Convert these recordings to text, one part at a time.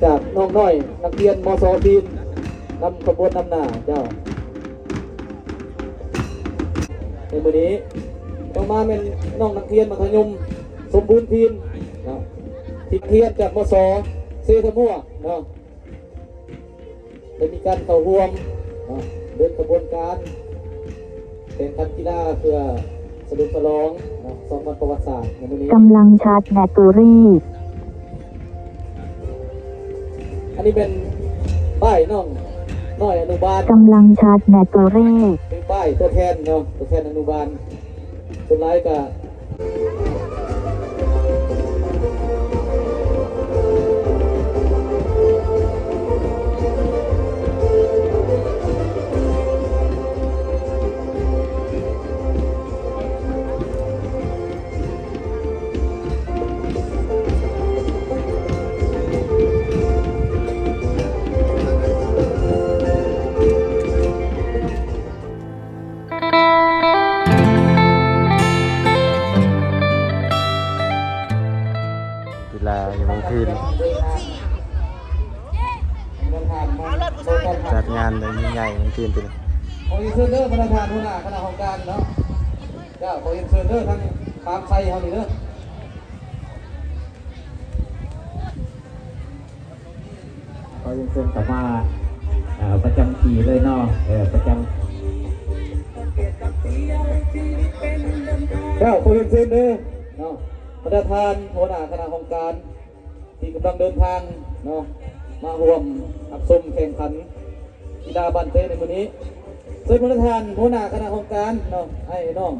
ຈາກນ້ອງນ້ອຍນັກຮຽນ ມສ ພີນ ນຳຂະບວນນຳໜ້າເຈົ້າ. ໃນມື້ນີ້ຕໍ່ມາແມ່ນນ້ອງນັກຮຽນມັດທະຍົມສົມບູນພີນເນາະ ທີ່ຮຽນຈາກ ມສ ເຊທະມົວເນາະ ໄດ້ມີການເຂົ້າຮ່ວມເນາະ ເດີນຂະບວນການແຂ່ງຂັນກິລາເພື່ອສະເຫຼີມສະຫຼອງເນາະ ສອງວັນປະຫວັດສາດໃນມື້ນີ້. ກຳລັງຊາດແບັດເຕີຣີ. ອັນນີ້ແມ່ນປ້າຍນ້ອງນ້ອຍອະນຸບານ ກຳລັງຊາດແບັດເຕີຣີ ເປັນປ້າຍຕົວແທນເນາະ ຕົວແທນອະນຸບານ ສ່ວນຫຼາຍກະ ກິລາຢູ່ເມືອງພີນ ຈັດງານໄດ້ຍິ່ງໃຫຍ່ເມືອງພີນປີນີ້. ຂໍຮຽນເຊີນເດີ ບັນດາທ່ານຫົວໜ້າຄະນະຫ້ອງການເນາະ. ເຈົ້າ ຂໍຮຽນເຊີນເດີ ທາງຄາມໄຊເຮົານີ້ເດີ. ຂໍຮຽນເຊີນເຂົ້າມາ ເອີ ປະຈຳທີ່ເລີຍເນາະ ເອີ ປະຈຳ. ເຈົ້າ ຂໍຮຽນເຊີນເດີເນາະ ບັນດາທ່ານຫົວໜ້າຄະນະຫ້ອງການ ທີ່ກຳລັງເດີນທາງເນາະ ມາຮ່ວມຮັບຊົມແຂ່ງຂັນກິລາບານເຕະໃນມື້ນີ້. ເຊີນບັນດາທ່ານຫົວໜ້າຄະນະຫ້ອງການເນາະ ອ້າຍນ້ອງ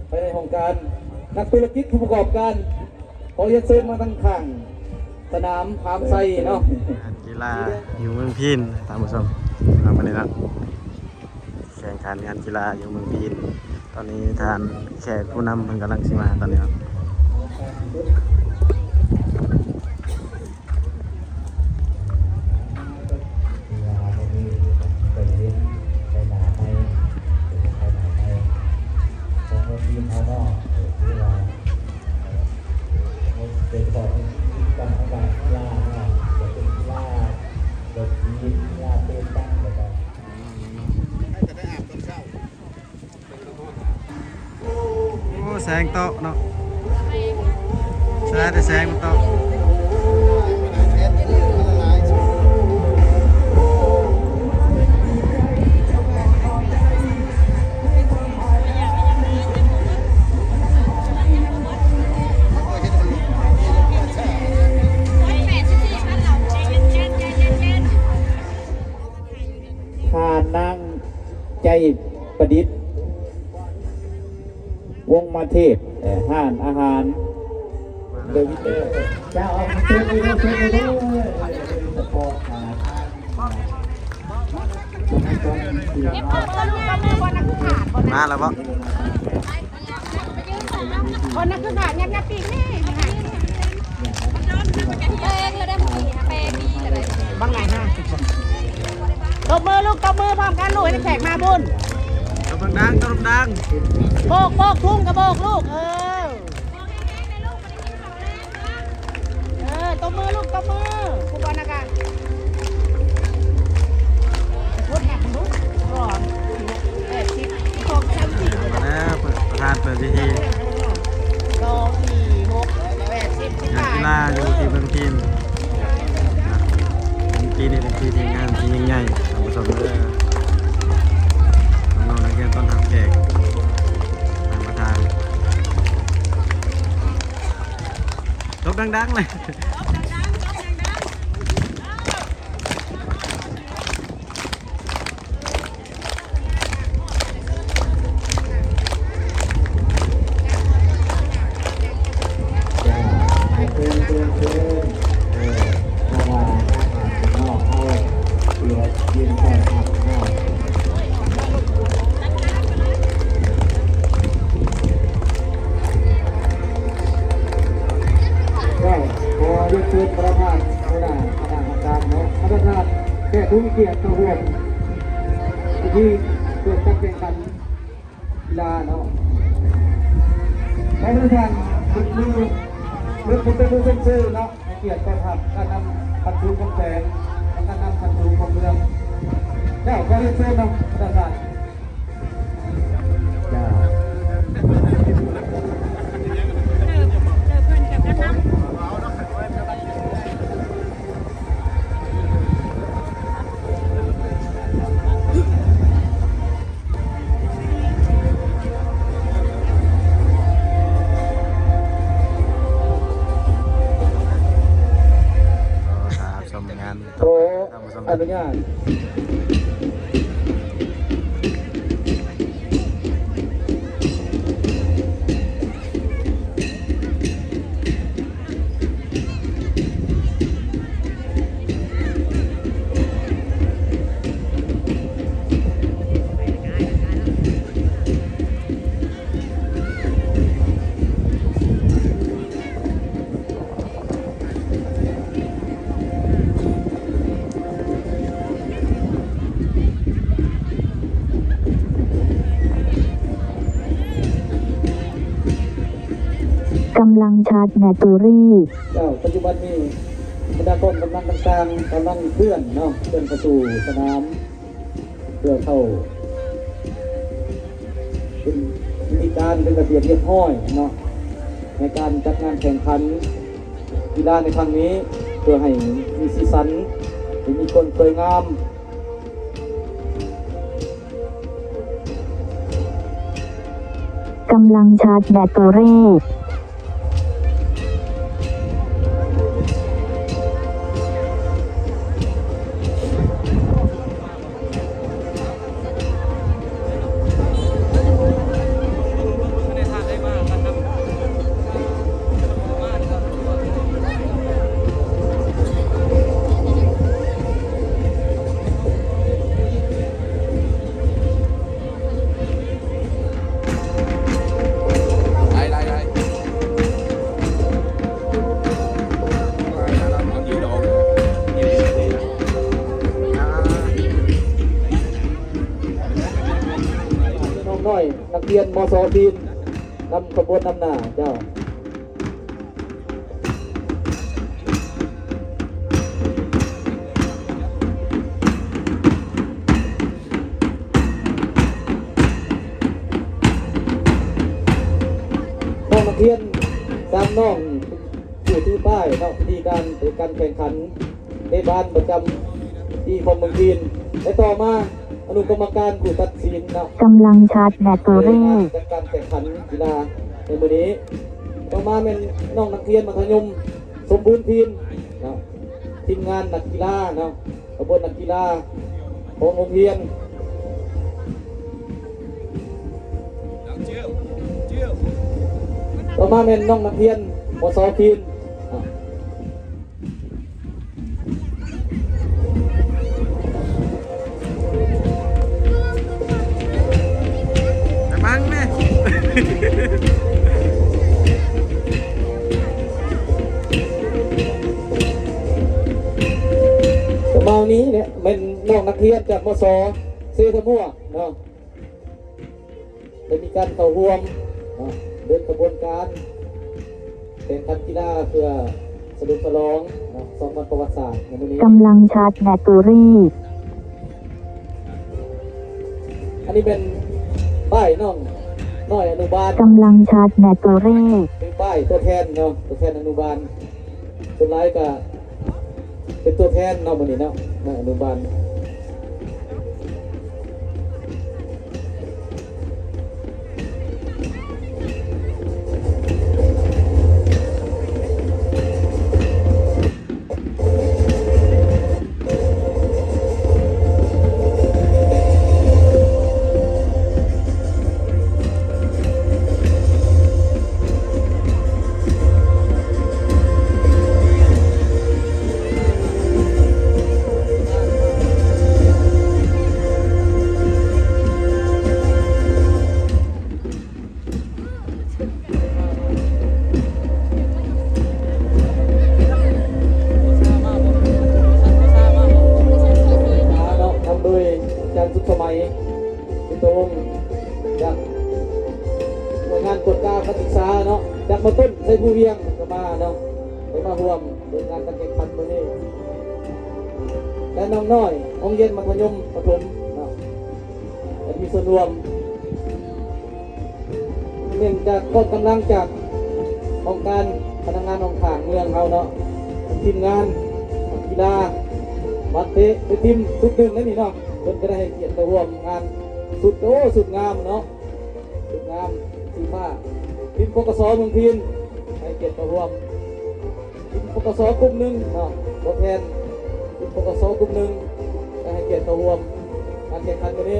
ພາຍໃນຫ້ອງການ ນັກທຸລະກິດ ຜູ້ປະກອບການ ຂໍຮຽນເຊີນມາທາງຂ້າງສະໜາມພາມໄຊເນາະ. ງານກິລາຢູ່ເມືອງພີນ ທ່ານຜູ້ຊົມ ເອົາມານີ້ເນາະ. ແຂ່ງຂັນງານກິລາຢູ່ເມືອງພີນ ຕອນນີ້ທ່ານແຂກຜູ້ນຳເພິ່ນກຳລັງຊິມາຕອນນີ້ເນາະ. ໂດຍສະເພາະກິດຈະກຳຂອງກິລາເນາະ ຈະເປັນກິລາລົດຖີບ ກິລາເຕະຕັງ ແລ້ວກໍ ໂອ້ ແສງເຕາະເນາະ ສາຍແຕ່ແສງມັນເຕາະ. ທ່ານນາງ ໃຈປະດິດ ວົງມາເທບ ເອີ ຮ້ານອາຫານ ເດີວິເຕີ ເຈົ້າ ເຊີນເລີຍເດີ ເຊີນເລີຍເດີ ສະເພາະ ອ່າ ມາແລ້ວບໍ່? ຄົນນັ້ນຄືຂາດຍັບໆປີກນີ້ ແປງແລ້ວໄດ້ມື້ກີ້ນີ້ ແປງດີກໍໄດ້ ບັງໄງຮະ ຕົບມືລູກ ຕົບມືພ້ອມກັນລູກ ໃຫ້ແຂກມາພຸ້ນ ຕົບດັງໆ ຕົບດັງໆ ໂບກ ໂບກທຸງກະໂບກລູກ ເອີ ເອີ ຕົບມືລູກ ຕົບມື ຜູ້ບອນນະກະ ມາແລ້ວ ປະທານເປີດພິທີ ສອງ ສີ່ ຫົກ ແປດ ສິບ ສິບ ງານກິລາຢູ່ທີ່ເມືອງພີນ ປີນີ້ເປັນປີທີ່ງານທີ່ຍິ່ງໃຫຍ່ ທ່ານຜູ້ຊົມເດີ ນ້ອງໆນັກຮຽນຕ້ອນຮັບແຂກ ທ່ານປະທານ ຕົບດັງໆເລີຍ. ກໍຂໍຮຽນເຊີນປະທານ ຫົວໜ້າຄະນະກຳມະການເນາະ ປະທານແຂກຜູ້ມີກຽດເຂົ້າຮ່ວມພິທີເປີດການແຂ່ງຂັນກິລາເນາະ ຂໍປະທານຍົກມື ຍົກມືເປັນຜູ້ຊົມເຊີຍເນາະ ໃຫ້ກຽດຕ້ອນຮັບທ່ານນຳປ ສູງຂອງແຂວງ ແລະ ການນຳຂັ້ນສູງຂອງເມືອງ. ເຈົ້າ ຂໍຮຽນເຊີນເນາະ ທ່ານປະທານ. ເຈົ້າ ຂໍ ຂໍ ທ່ານຜູ້ຊົມ ອະນຸຍາດ. ກຳລັງຊາດແບັດເຕີຣີ. ເຈົ້າ ປັດຈຸບັນນີ້ ບັນດາກອງກຳລັງຕ່າງໆ ກຳລັງເຄື່ອນເນາະ ເຄື່ອນເຂົ້າສູ່ສະໜາມ ເພື່ອເຂົ້າ ເປັນພິທີການ ເປັນລະບຽບຮຽບຮ້ອຍເນາະ ໃນການຈັດງານແຂ່ງຂັນກິລາໃນຄັ້ງນີ້ ເພື່ອໃຫ້ມີສີສັນ ແລະ ມີຄວາມສວຍງາມ. ກຳລັງຊາດແບັດເຕີຣີ. ນ້ອງນ້ອຍນັກຮຽນ ມສ ພີນ ນຳຂະບວນນຳໜ້າເຈົ້າ. ນ້ອງນັກຮຽນສາມນ້ອງ ຜູ້ຖືປ້າຍເນາະ ພິທີການຈັດການແຂ່ງຂັນ ເຕະບານປະຈຳປີຂອງເມືອງພີນ ແລະ ຕໍ່ມາ ອະນຸກຳມະການຜູ້ຕັດສິນເນາະ ກຳລັງຊາດແບັດເຕີຣີ ຈັດການແຂ່ງຂັນກິລາໃນມື້ນີ້. ຕໍ່ມາແມ່ນນ້ອງນັກຮຽນມັດທະຍົມສົມບູນພີນເນາະ ທີມງານນັກກິລາເນາະ ຂະບວນນັກກິລາຂອງໂຮງຮຽນ. ຕໍ່ມາແມ່ນນ້ອງນັກຮຽນ ມສ ພີນເນາະ. ລະວັງແມ່. ປະມານນີ້ແຫຼະ ແມ່ນນ້ອງນັກຮຽນຈາກ ມສ ເຊທະມົວເນາະ. ໄດ້ມີການເຂົ້າຮ່ວມເນາະ ເດີນຂະບວນການແຂ່ງຂັນກິລາເພື່ອສະເຫຼີມສະຫຼອງເນາະ ສອງວັນປະຫວັດສາດໃນມື້ນີ້. ກຳລັງຊາດແບັດເຕີຣີ. ອັນນີ້ແມ່ນປ້າຍນ້ອງນ້ອຍອະນຸບານ ກຳລັງຊາດແບັດເຕີຣີ ເປັນປ້າຍຕົວແທນເນາະ ຕົວແທນອະນຸບານ. ສ່ວນຫຼາຍກະເປັນຕົວແທນເນາະ ມື້ນີ້ເນາະ ໃນອະນຸບານ. ນຳໂດຍອາຈານສຸກສະໄໝ ເປັນຕົວວົງ ຈາກໜ່ວຍງານກວດກາການສຶກສາເນາະ ຈາກ ມ.ຕົ້ນ ໄຊພູວຽງ ກໍມາເນາະ ໄດ້ມາຮ່ວມ ເປີດງານການແຂ່ງຂັນມື້ນີ້. ແລະ ນ້ອງນ້ອຍໂຮງຮຽນມັດທະຍົມປະຖົມເນາະ ແລະ ມີສ່ວນຮ່ວມ ເນື່ອງຈາກກອງກຳລັງຈາກຫ້ອງການພະນັກງານຫ້ອງຂ້າງເມືອງເຮົາເນາະ, ທີມງານນັກກິລາບາດເຕະ ເປັນທີມຊຸດໜຶ່ງເດ້ນີ້ເນາະ, ເພິ່ນກໍໄດ້ໃຫ້ກຽດເຂົ້າຮ່ວມງານຊຸດ ໂອ້ ຊຸດງາມເນາະ ຊຸດງາມສີຟ້າ. ທີມ ປກສ ເມືອງພີນ ໃຫ້ກຽດເຂົ້າຮ່ວມ. ທີມ ປກສ ກຸ່ມໜຶ່ງເນາະ ຕົວແທນທີມ ປກສ ກຸ່ມໜຶ່ງ ໄດ້ໃຫ້ກຽດເຂົ້າຮ່ວມການແຂ່ງຂັນມື້ນີ້.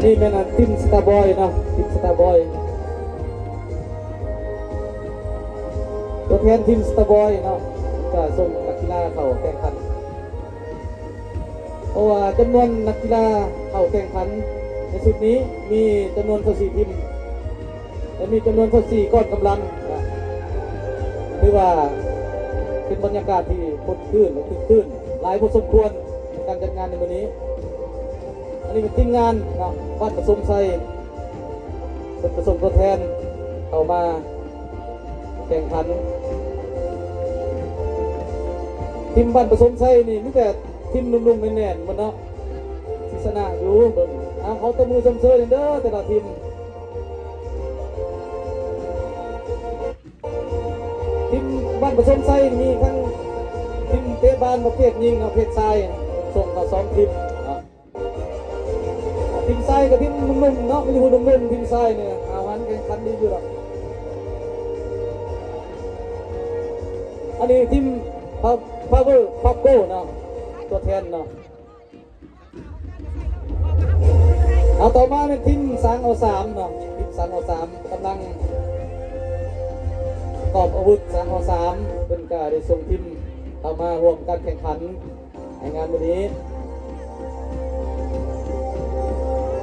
ນີ້ແມ່ນ ອາ ທີມ Star Boy ເນາະ ທີມ Star Boy ຕົວແທນທີມ Star Boy ເນາະ ຈະສົ່ງນັກກິລາເຂົ້າແຂ່ງຂັນ. ເພາະວ່າຈຳນວນນັກກິລາເຂົ້າແຂ່ງຂັນໃນຊຸດນີ້ມີຈຳນວນຊາວສີ່ທີມ ແລະ ມີຈຳນວນຊາວສີ່ກ້ອນກຳລັງນະ, ຖືວ່າເປັນບັນຍາກາດທີ່ຄົນຄື້ນ ແລະ ຄຶກຄື້ນຫຼາຍພໍສົມຄວນໃນການຈັດງານໃນມື້ນີ້. ອັນນີ້ເປັນທີມງານເນາະ ບ້ານປະສົມໄຊ ເພິ່ນກໍສົ່ງຕົວແທນເຂົ້າມາແຂ່ງຂັນ. ທີມບ້ານປະສົມໄຊນີ້ມີແຕ່ທີມໜຸ່ມໆແໜ້ນໆໝົດເນາະ ຊິຊະນະຢູ່. ເບິ່ງ ເອົາ ຂໍຕົບມືຊົມເຊີຍແດ່ເດີ ແຕ່ລະທີມ. ທີມບ້ານປະສົມໄຊມີທັງທີມເຕະບານປະເພດຍິງ ປະເພດຊາຍ ສົ່ງເຂົ້າສອງທີມເນາະ. ທີມຊາຍກັບທີມໜຸ່ມໆເນາະ ມີຜູ້ໜຸ່ມໆ ທີມຊາຍນີ້ ເອົາ ຫັນແຂ່ງຂັນດີຢູ່ດອກ. ອັນນີ້ທີມ Power Pop Go ເນາະ ຕົວແທນເນາະ. ເອົາ ຕໍ່ມາແມ່ນທີມສາງ ອ.ສາມ ເນາະ ທີມສາງ ອ.ສາມ ກຳລັງປະກອບອາວຸດ. ສາງ ອ.ສາມ ເພິ່ນກະໄດ້ສົ່ງທີມເຂົ້າມາຮ່ວມການແຂ່ງຂັນໃນງານມື້ນີ້.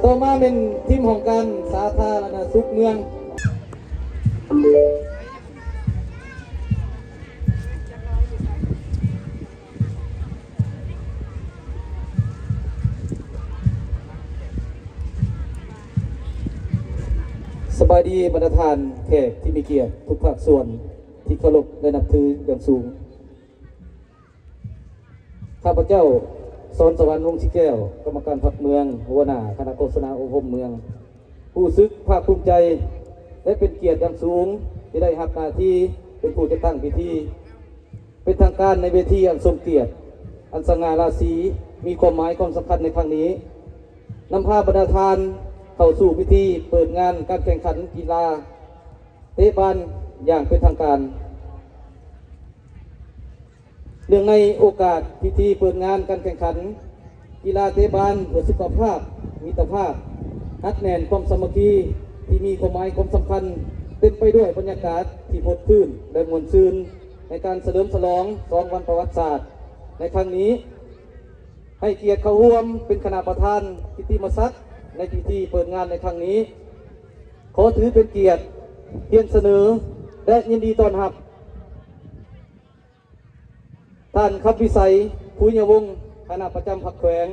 ຕໍ່ມາແມ່ນທີມຫ້ອງການສາທາລະນະສຸກເມືອງ. ສະບາຍດີບັນດາທ່ານແຂກທີ່ມີກຽດທຸກພາກສ່ວນທີ່ເຄົາລົບ ແລະ ນັບຖືຢ່າງສູງ. ຂ້າພະເຈົ້າ ສອນສະຫວັນ ວົງສີແກ້ວ ກຳມະການພັກເມືອງ, ຫົວໜ້າຄະນະໂຄສະນາອົບຮົມເມືອງ ຮູ້ສຶກພາກພູມໃຈ ແລະ ເປັນກຽດຢ່າງສູງທີ່ໄດ້ຮັບໜ້າທີ່ເປັນຜູ້ຈັດຕັ້ງພິທີ ເປັນທາງການໃນເວທີອັນຊົງກຽດ ອັນສະຫງ່າລາສີ ມີຄວາມໝາຍຄວາມສຳຄັນໃນຄັ້ງນີ້, ນຳພາບັນດາທ່ານເຂົ້າສູ່ພິທີເປີດງານການແຂ່ງຂັນກິລາເຕະບານຢ່າງເປັນທາງການ. ເນື່ອງໃນໂອກາດພິທີເປີດງານການແຂ່ງຂັນ ກິລາເຕະບານເພື່ອສຸຂະພາບ, ມິດຕະພາບ, ຮັດແໜ້ນຄວາມສາມັກຄີ ທີ່ມີຄວາມໝາຍຄວາມສຳຄັນ ເຕັມໄປດ້ວຍບັນຍາກາດທີ່ສົດຊື່ນ ແລະ ມ່ວນຊື່ນ ໃນການສະເຫຼີມສະຫຼອງສອງວັນປະຫວັດສາດໃນຄັ້ງນີ້. ໃຫ້ກຽດເຂົ້າຮ່ວມເປັນຄະນະປະທານກິດຕິມະສັກໃນພິທີເປີດງານໃນຄັ້ງນີ້. ຂໍຖືເປັນກຽດຮຽນສະເໜີ ແລະ ຍິນດີຕ້ອນຮັບ ທ່ານ ຄຳວິໄສ ພູຍະວົງ ຄະນະປະຈຳພັກແຂວງ.